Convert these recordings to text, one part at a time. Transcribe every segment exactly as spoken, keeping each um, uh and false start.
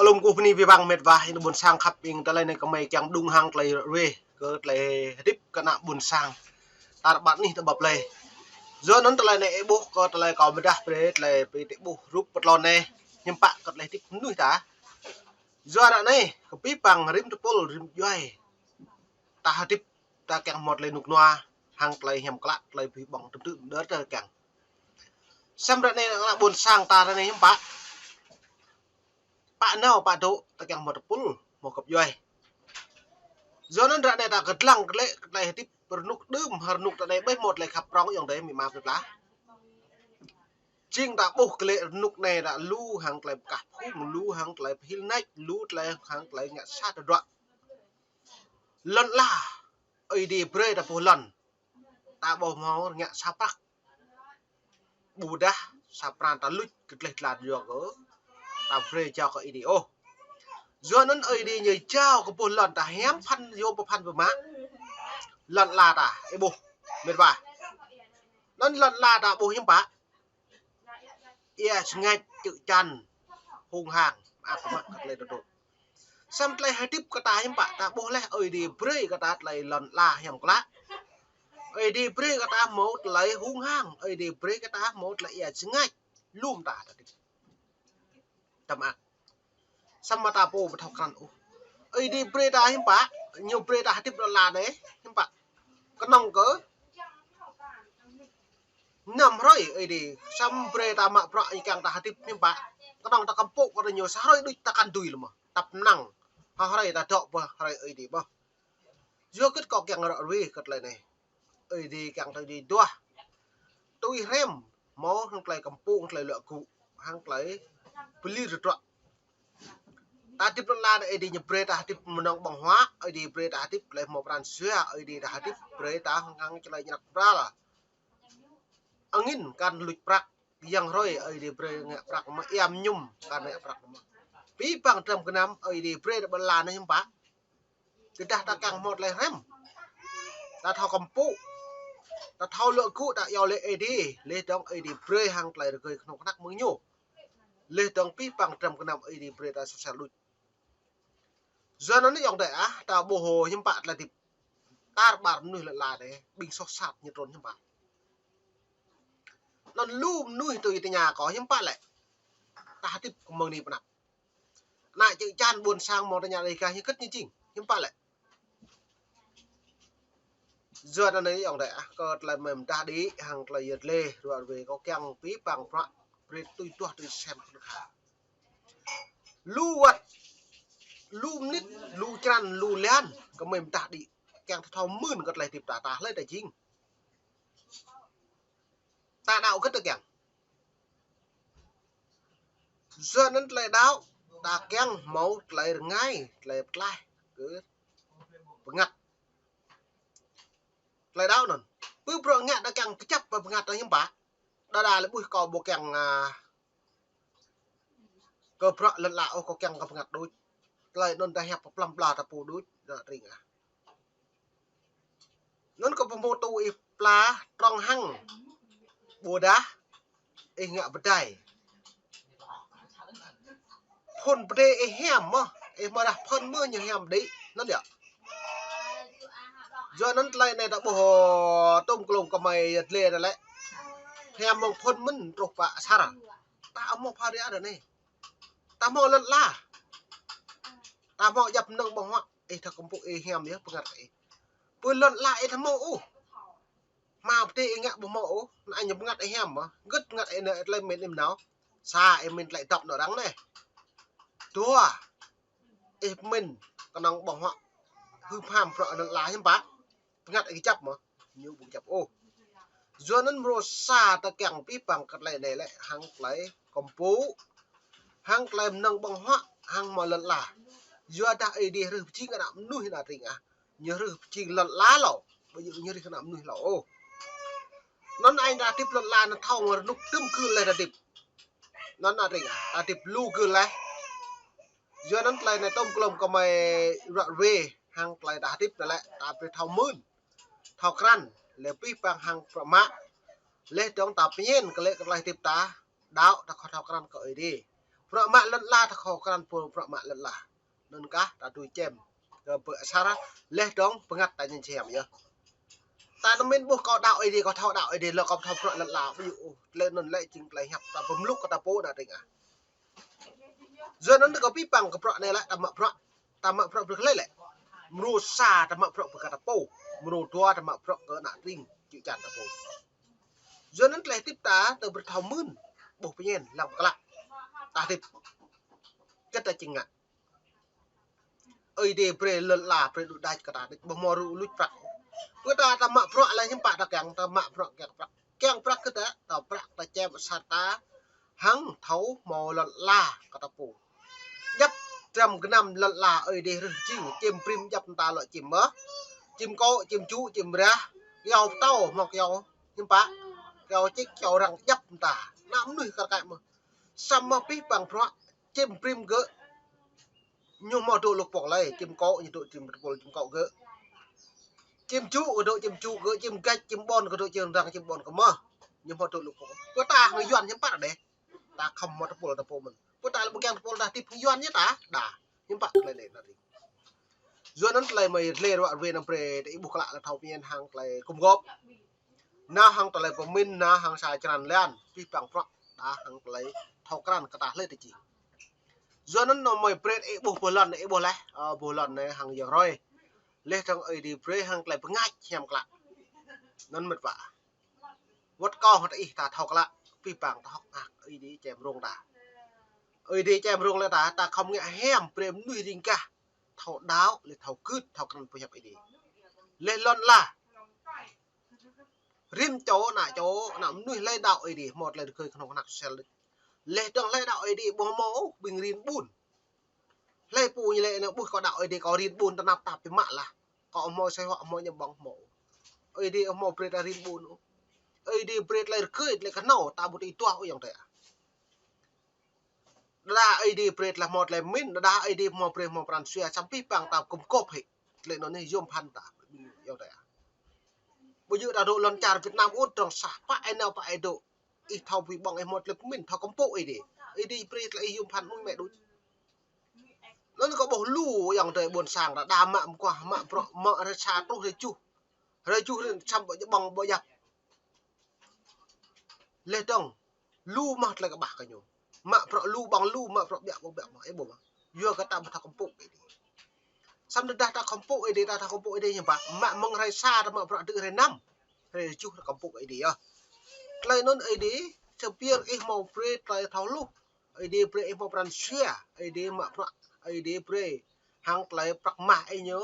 Tơm kơ bơni abih bang met wa, ƀing ƀôn sang khăp, ƀing tơlơi anai kơmơi kiăng pơđung hăng tơlơi ră ruai kơ tơlơi hơdip kơ ană ƀôn sang. Tar ƀar anih ta ƀăp lĕ. Yua anŭn tơlơi anai ih ƀuh kơ tơlơi kâo pơdah brơi tơlơi pơtĕ ƀuh rup pơtlon anai hiư̆m pă kơ tơlơi hơdip mơnuih ta. Yua ră anai kơ abih bang rĭm tơpul rĭm djuai ta hơdip ta kiăng hmâo tơlơi rơnŭk rơnua hăng tơlơi hiam klă, tơlơi abih bang tơm tơm đơr ta kiăng. Samơ̆ ră anai ană ƀôn sang ta ră anai hiư̆m pă. Pă nao pă dŏ ta kiăng hmâo tơpul, hmâo gơ̆p djuai. Yua anŭn ră anai ta kơdlăng kơ lĕ tơlơi hơdip rơnŭk đưm, rơnŭk ta anai ƀai hmâo tơlơi khăp prong yŏng dêh mĭ ma plơi pla. Jing ta ƀuh kơ lĕ rơnŭk anai ta lu hăng tơlơi pơkah phung, lu hăng tơlơi pơhil nač, lu tơlơi hăng tơlơi ngă sat tơdruă. Lŏn ala Ơi Adai brơi ta ƀuh lŏn. Ta ƀu hmâo ngă sa prăk. Ƀôdah sa pran ta luč kơ tơlơi tla yua kơ ta brơi jao kơ Ơi Adai ôh. Yua anŭn Ơi Adai ñu jao kơ ƀuh lŏn ta hiam phăn yua pơphăn pơmă. Lŏn ala ta, ih ƀuh, met wa. Anŭn lŏn ala ta ƀuh hiư̆m pă. Ia sơngač čư̆ čan hung hăng, mă kơ mă kơ tơlơi tơdruă. Samơ̆ tơlơi hơdip kơ ta hiư̆m pă, ta ƀuh lĕ Ơi Adai brơi kơ ta tơlơi lŏn ala hiam klă. Ơi Adai brơi kơ ta hmâo tơlơi hung hăng, Ơi Adai brơi kơ ta hmâo tơlơi ia sơngač, lŏm ta ta hơdip. Ta mă. Samơ̆ ta pô ƀu thâo krăn ôh. Ơi Adai brơi ta hiư̆m pă, ñu brơi ta hơdip lŏn ala anai hiư̆m pă. Kơnơ̆ng kơ năm hrơi Ơi Adai, samơ̆ brơi ta mă bruă ih kiăng ta hơdip hiư̆m pă. Kơnơ̆ng ta kơmpŭ kơ ñu sa hrơi đôč ta kăn dưi lĕ mơ̆. Tăp năng. Ha hrơi ta dŏ pơ hrơi Ơi Adai mơ̆. Yua kơ kâo kiăng ră ruai kơ tơlơi anai. Ơi Adai kiăng tơlơi duah. Tui hrăm, hmâo hăng tơlơi kơmpŭ, hăng tơlơi luă gŭ, hăng tơlơi pơlir tơdruă. Ta hơdip lŏn ala anai Ơi Adai ñu brơi ta hơdip mơnơ̆ng ƀơ̆ng huă, Ơi Adai brơi ta hơdip tơlơi hmâo pran jua, Ơi Adai ta hơdip brơi ta hăng hăng tơlơi ñăk pral. Angin kăn luč prăk, yang hrơi Ơi Adai brơi ngă prăk mơ̆, ia mơñum kăn ngă prăk mơ̆. Abih bang dram gơnam Ơi Adai brơi ta ƀơi lŏn ala anai hiư̆m pă. Tơdah ta kiăng hmâo tơlơi hrăm. Ta thâo kơmpŭ. Ta thâo luă gŭ ta iâu laĭ Ơi Adai. Laih dơ̆ng Ơi Adai brơi hăng tơlơi rơgơi kơnuk kơna mơ̆ng ñu. Laih dơ̆ng abih bang dram gơnam Ơi Adai brơi ta soh sel đôč. Yua anŭn yŏng dêh ah, ta ƀuh hiư̆m pă tơlơi hơdip. Tar ƀar mơnuih lŏn ala dêh, ƀing soh sat ñu trŭn hiư̆m pă. Anŭn lu mơnuih tui tơña kâo hiư̆m pă lĕ. Ta hơdip kơ mơ̆ng anai pơ anăp. Ană čư̆ čan ƀôn sang mơ̆ng tơña lĕ gah ñu kơ̆t ñu jing. Hiư̆m pă lĕ. Yua anŭn yŏng dêh ah, kơ tơlơi mơ̆ng mơdah đĭ, hăng tơlơi yơh lĕ, ră ruai kâo kiăng abih bang bruă, brơi tui duah tui sem kơ khă. Lu wơ̆t, lu mơnit, lu črăn, lu blan, kơ mơ̆ng mơdah đĭ, kiăng ta thâo mưn kơ tơlơi hơdip ta, ta hlơi ta jing. Ta đaŏ kơ ta kiăng. Yua anŭn tơlơi đaŏ, ta kiăng hmâo tơlơi rơngai, tơlơi pơtlaih, kơ bơngăt. Tơlơi đaŏ anŭn. Pơ bruă ngă ta kiăng kơjăp pơ bơngăt ta hiư̆m pă. Đa đa lĕ ƀuh kâo ƀu kiăng, a, kơ bruă lŏn ala ôh, kâo kiăng kơ bơngăt đôč. Tơlơi anŭn ta hiăp pơplăm pla ta pô đôč, ană tring ah. Anŭn kơ pơmô tŭ ih pla trŏng hăng. Ƀôdah ih ngă pơdai. Phŭn pơdai ih hiam mơ̆, ih mơdah phŭn mơ̆ ñu hiam đĭ, anŭn yơh. Yua anŭn tơlơi anai ta ƀuh tơm klŏm kơmơi yơh lĕ anai lĕ. Hiam mơ̆ng phŭn mơ̆n truh pă asar. Ta hmâo pha ria ră anai. Ta hmâo lŏn ala. Ta hmâo djăp mơnơ̆ng ƀơ̆ng huă, ih ta kơmpŭ ih hiam yơh bơngăt ih. Pơ lŏn ala ih ta hmâo ôh. Hmâo pơdai ih ngă ƀu hmâo ôh, anŭn ñu bơngăt ih hiam mơ̆. Gĭt bơngăt ih anai tơlơi mĭn ih mơnao. Sa ih mĭn tơlơi dŏp anŏ arăng anai. Dua, ih mĭn kơnơ̆ng ƀơ̆ng huă. Hưp ham bruă lŏn ala hiư̆m pă. Bơngăt ih kơjăp mơ̆. Ñu ƀu kơjăp ôh. Yua anŭn mrô sa ta kiăng abih bang kơ tơlơi anai lĕ hăng tơlơi kơmpŭ. Hăng tơlơi mơnơ̆ng ƀơ̆ng huă, hăng hmâo lŏn ala. Yua dah Ơi Adai hrih pơjing ană mơnuih ană tring ah. Ñu hrih pơjing lŏn ala hlâo. Ƀu djơ̆ ñu hrih ană mơnuih hlâo ôh. Anŭn ai ta hơdip lŏn ala anŭn thâo ngă rơnŭk tơm gưl laih ta hơdip. Anŭn ană tring ah, ta hơdip lu gưl laih. Yua anŭn tơlơi anai tơm klŏm kơmơi ră ruai hăng tơlơi ta hơdip anai lĕ, ta brơi thâo mưn. Thâo krăn, lĕ abih bang hăng bruă mă. Laih dơ̆ng ta pơñen kơ lĕ kơ tơlơi hơdip ta, đaŏ ta khŏm thâo krăn kơ Ơi Adai. Bruă mă lŏn ala ta khŏm krăn pô bruă mă lŏn ala. Anŭn kah ta tui čem. Kơ bơ asar laih dơ̆ng bơngăt ta ñen čem yơh. Ta nao min ƀuh kâo đaŏ Ơi Adai, kâo thâo đaŏ Ơi Adai, lơ kâo thâo bruă lŏn ala, ƀu djơ̆ ôh, tơlơi anŭn lĕ jing tơlơi hiăp ta pơmluk kơ ta pô đa tring ah. Yua anŭn kâo pĭ păng kơ bruă anai lĕ ta mă bruă, ta mă bruă brơi kơ lĕ lĕ. Mrô sa ta mă bruă brơi kơ ta pô, mrô dua ta mă bruă kơ ană tring čư̆ čan ta pô. Yua anŭn tơlơi hơdip ta tơ brơi thâo mưn, ƀuh pơñen, lăng pơklă. Ta hơdip. Kơ ta či ngă. Ơi Adai brơi lŏn ala, brơi đuaĭ đač kơ ta, đĭč ƀu hmâo rŭ luč prăk. Kơ ta, ta mă bruă lĕ hiư̆m pă ta kiăng, ta mă bruă kiăng prăk. Kiăng prăk kơ ta, ta prăk ta čem asar ta, hăng thâo hmâo lŏn ala kơ ta pô. Djŏp dram gơnam lŏn ala Ơi Adai rơh jing, čem prim djŏp mơta lŏ čem mơh. Čem kô̆, čem čŭ, čem rah, kyâo pơtâo, hmâo kyâo, hiư̆m pă. Kyâo čik, kyâo răng djŏp mơta. Ană mơnuih kar kaĭ mơh. Samơ̆ pĭ păng bruă, čem prim gơ̆, ñu hmâo dŏ lŭk pŏk lơi, čem kô̆, ñu dŏ čem tơpul čem kô̆ gơ̆. Čem čŭ, gơ̆ dŏ čem čŭ gơ̆, čem gač, čem ƀon, gơ̆ dŏ čem răng, čem ƀon kơ mơh. Ñu hmâo dŏ lŭk pŏk. Kơ ta hăng Yuan hiư̆m pă đeh. Ta khŏm hmâo tơpul ta pô mơ̆n. Kơ ta lĕ ƀu kiăng tơpul ta hơdip hăng Yuan ñu ta. Đa. Hiư̆m pă tơlơi anai ană tring. Yua anŭn tơlơi mơi rơlê ruă ruai anăm brơi ta ih ƀuh klă lĕ thâo pơñen hăng tơlơi gum gôp. Nao hăng tơlơi pơmĭn, nao hăng sa črăn lan, pĭ păng bruă, đa hăng tơlơi thâo krăn kơ ta hlơi ta či. Yua anŭn nao mơi brơi ih ƀuh boh lŏn, ih ƀuh laih, ơ, boh lŏn anai hăng yơh rơi. Laih dơ̆ng Ơi Adai brơi hăng tơlơi pơngač hiam klă. Anŭn mĕt wa. Wơ̆t kâo hăng ta ih ta thâo klă, pĭ păng ta hơ̆k mơak Ơi Adai čem rông ta. Ơi Adai čem rông lĕ ta, ta khŏm ngă hiam brơi mơnuih ring gah. Thâo đaŏ, lĕ thâo gưt, thâo krăn pơhiăp Ơi Adai. Laih lŏn ala. Rĭm čô, ană čô, ană mơnuih hlơi đaŏ Ơi Adai, hmâo tơlơi rơgơi kơnơ̆ng kơnăk sel đĭč. Laih dơ̆ng hlơi đaŏ Ơi Adai, ƀu hmâo ôh, ƀing rin ƀun. Hlơi pô ñu lĕ anai ƀuh kâo đaŏ Ơi Adai, kâo rin ƀun tơnap tap pơmă lah. Kâo hmâo asơi huă, hmâo ñăm ƀơ̆ng hmâo. Ơi Adai hmâo brơi ta rin ƀun ôh. Ơi Adai brơi tơlơi rơgơi, tơlơi kơnâo, ta ƀu tui tuah ôh ayŏng adơi ah. Đơđa Ơi Adai brơi tơlơi hmâo tơlơi pơmĭn, đơđa Ơi Adai hmâo brơi hmâo pran jua, samơ̆ pĭ păng ta gum gôp hĭ. Tơlơi anŭn anai yôm phăn ta, ayŏng adơi ah. Ƀu djơ̆ ta dŏ lŏn čar Việt Nam ôh, dŏng sah, pă ih nao pă ih dŏ. Ih thâo pĭ ƀơ̆ng, ih hmâo tơlơi pơmĭn, thâo kơmpŏk Ơi Adai. Ơi Adai brơi tơlơi ih yôm phăn mơ̆ng mĕ đôč. Anŭn kâo ƀuh lu ayŏng adơi ƀôn sang ta đa mă mơguah, mă bruă, mă hrơi sa truh hrơi tơjuh. Hrơi tơjuh hrơi samơ̆ ƀu ƀơ̆ng ƀu djăp. Laih dơ̆ng, lu mơ̆ tơlơi kơƀah kơ ñu. Mă bruă lu ƀơ̆ng lu, mă bruă ƀiă ƀơ̆ng ƀiă mơ̆, ih ƀuh mơ̆. Yua kơ ta ƀu thâo kơmpŏk Ơi Adai. Samơ̆ tơdah ta kơmpŏk Ơi Adai, ta thâo kơmpŏk Ơi Adai hiư̆m pă. Mă mơ̆ng hrơi sa ta mă bruă đư̆ hrơi năm. Hrơi tơjuh ta kơmpŏk Ơi Adai yơh. Tơlơi anŭn Ơi Adai, sơbiă ih hmâo brơi tơlơi thâo hluh. Ơi Adai brơi ih hmâo pran jua. Ơi Adai mă bruă. Ơi Adai brơi hăng tơlơi prăk mah ih ñu.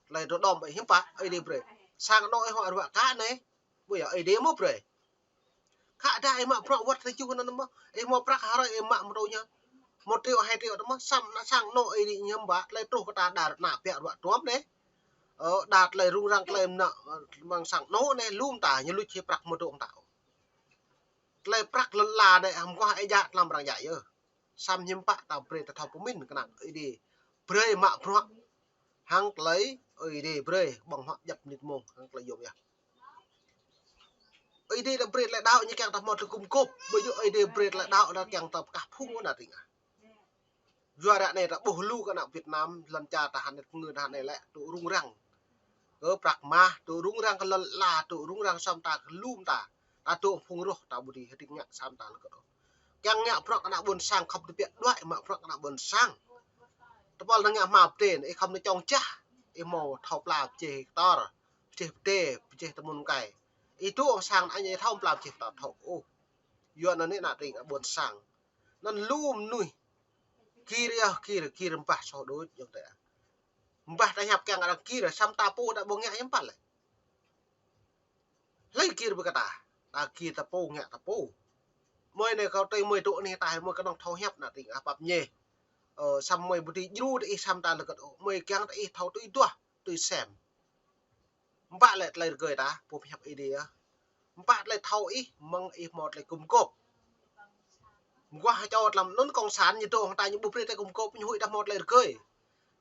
Tơlơi dŏ đom ih hiư̆m pă, Ơi Adai brơi. Sang anŏ ih hmâo ruă kă anai. Ƀu yơh, Ơi Adai mơ̆ brơi. Khă dah ih mă bruă wơ̆t tơjuh anŭn mơ̆, ih hmâo prăk hrơi ih mă mơtô ñu. Một triệu, hai triệu anŭn mơ̆, samơ̆ ană sang anŏ Ơi Adai ñu hiư̆m pă, tơlơi truh kơ ta đa ană ƀiă ruă tuam anai. Ơ, đa tơlơi rŭng răng tơlơi mơnă, ơ, mơ̆ng sang anŏ anai, lŏm ta, ñu luč hĭ prăk mơtô ta. Tơlơi prăk lŏn ala anai, hăm mơguah ih djă tlam arăng djă yơh. Samơ̆ hiư̆m pă ta brơi ta thâo pơmĭn kơnang Ơi Adai brơi mă bruă. Hăng tơlơi Ơi Adai brơi ƀơ̆ng huă djăp mơnit mông hăng tơlơi yôm yơh. Ơi Adai ta brơi tơlơi đaŏ ñu kiăng ta hmâo tơlơi gum gôp. Ƀu djơ̆ Ơi Adai brơi tơlơi đaŏ ta kiăng ta pơkah phung ană tring ah. Yua ră anai ta ƀuh lu kơ ană Việt Nam, lŏn čar ta hăng anai, pơngư ta hăng anai lĕ, dŏ rŭng răng. Kơ prăk mah, dŏ rŭng răng kơ lŏn ala, dŏ rŭng răng samơ̆ ta kơ lŏm ta. Ta dŏ phung rŏh ta ƀu dưi hơdip ngă samơ̆ ta lơkơt ôh. Kiăng ngă bruă kơ ană ƀôn sang khŏm tơbiă đuaĭ mă bruă kơ ană ƀôn sang. Tơpul ta ngă hmua pơdai, ih khŏm nao čŏng jah, ih hmâo thâo pla pơjeh hectar, pơjeh pơdai, pơjeh tơmun mơkai. Ih dŏ sang anai ih thâo pla pơjeh hectar thâo ôh. Yua anŭn anai ană tring ƀôn sang. Anŭn lu mơnuih. Gir yơh, gir, gir mbah soh đôč, ayŏng adơi. Mbah ta hiăp kiăng arăng gir, samơ̆ ta pô ta ƀu ngă hiư̆m pă lĕ. Hlơi gir brơi kơ ta, ta gir ta pô ngă ta pô. Mơi anai kâo tui mơi dŏ anih ta, mơi kơnơ̆ng thâo hiăp ană tring ah pap ñe. Ơ, samơ̆ mơi ƀu dưi djru ta ih samơ̆ ta lơkơt ôh, mơi kiăng ta ih thâo tui duah, tui sem. Hiư̆m pă lĕ tơlơi rơgơi ta, pô pơhiăp Ơi Adai yơh. Hiư̆m pă tơlơi thâo ih, mơ̆ng ih hmâo tơlơi gum gôp. Mơguah čô tlam anŭn cộng sản ñu dŏ hăng ta ñu ƀu brơi tơlơi gum gôp, ñu huĭ ta hmâo tơlơi rơgơi.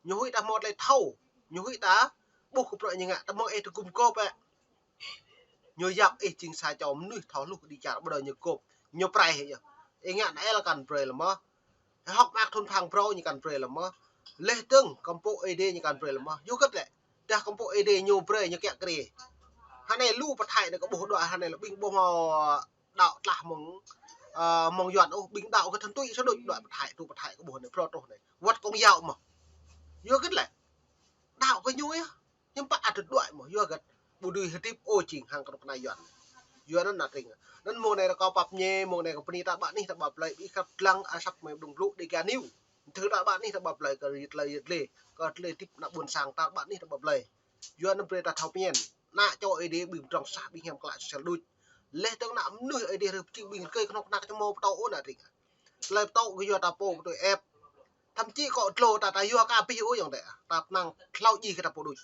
Ñu huĭ ta hmâo tơlơi thâo, ñu huĭ ta ƀuh kơ bruă ñu ngă, ta mơ̆ng ih tơlơi gum gôp ĕ. Ñu yap ih jing sa čô mơnuih thâo hluh kơđi čar, ƀu djơ̆ ñu gôp, ñu prai hĭ yơh. Ih ngă anai lĕ kăn brơi lĕ mơ̆. Hơ̆k mơak thun phang brâo ñu kăn brơi lăm mơ̆. Leh dơ̆ng kơmpôk Ơi Adai ñu kăn brơi lăm mơ̆. Yua hơgĕt lĕ. Dah kơmpôk Ơi Adai ñu brơi ñu kiă kriê. Hơnai lu pơthai anai kơ ƀuh đuaĭ hơnai lĕ ƀing ƀuh mơ̆ đaŏ tlah mơ̆ng, ơ, mơ̆ng Yuan ôh, ƀing đaŏ kơ thun tui sa đôč đuaĭ pơthai, tu pơthai kơ ƀuh anai, brâo truh anai. Wăt kông yao mơ̆. Yua hơgĕt lĕ. Đaŏ kơ ñu yơh. Hiư̆m pă ăt đuaĭ mơ̆, yua hơgĕt. Ƀu dưi hơdip ôh jing hăng kơnuk kơna Yuan. Yua anŭn ană tring. Anŭn mông anai rơkâo pap ñe, mông anai kơ bơni ta ƀă anih ta ƀă blơi, ƀing khăp lăng, asăp mơi ƀơ̆ng blŭ đi kơ aniu. Thư ta ƀă anih ta ƀă blơi, kơ rit lơi rit lê, kơ tlê hơdip ană ƀôn sang ta ƀă anih ta ƀă blơi. Yua anŭn brơi ta thâo pơñen. Ană čô Ơi Adai ƀing pơdrŏng sah ƀing hiam klă sel đuč. Leh dơ̆ng ană mơnuih Ơi Adai rơp čing ƀing rơkơi kơnuk kơna kơ čơmô pơtô ôh ană tring. Tơlơi pơtô kơ yua ta pô pơtô ĕp. Thậm chí kơ tlô ta ta yua kơ abih ôh yŏng tĕ. Ta pơnăng hlâo djai kơ ta pô đôč.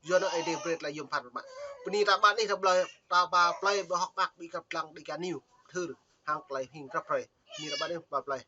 Yua anŭn Ơi Adai brơi tơlơi yôm phăn mă. Bơni ta ƀă anih ta blơi, ta ƀă blơi ƀơi hơ̆k mơak ƀing khăp lăng đi kơ aniu. Thâo hăng tơlơi hing krăp hrơi. Bơni ta ƀă anih ƀă blơi.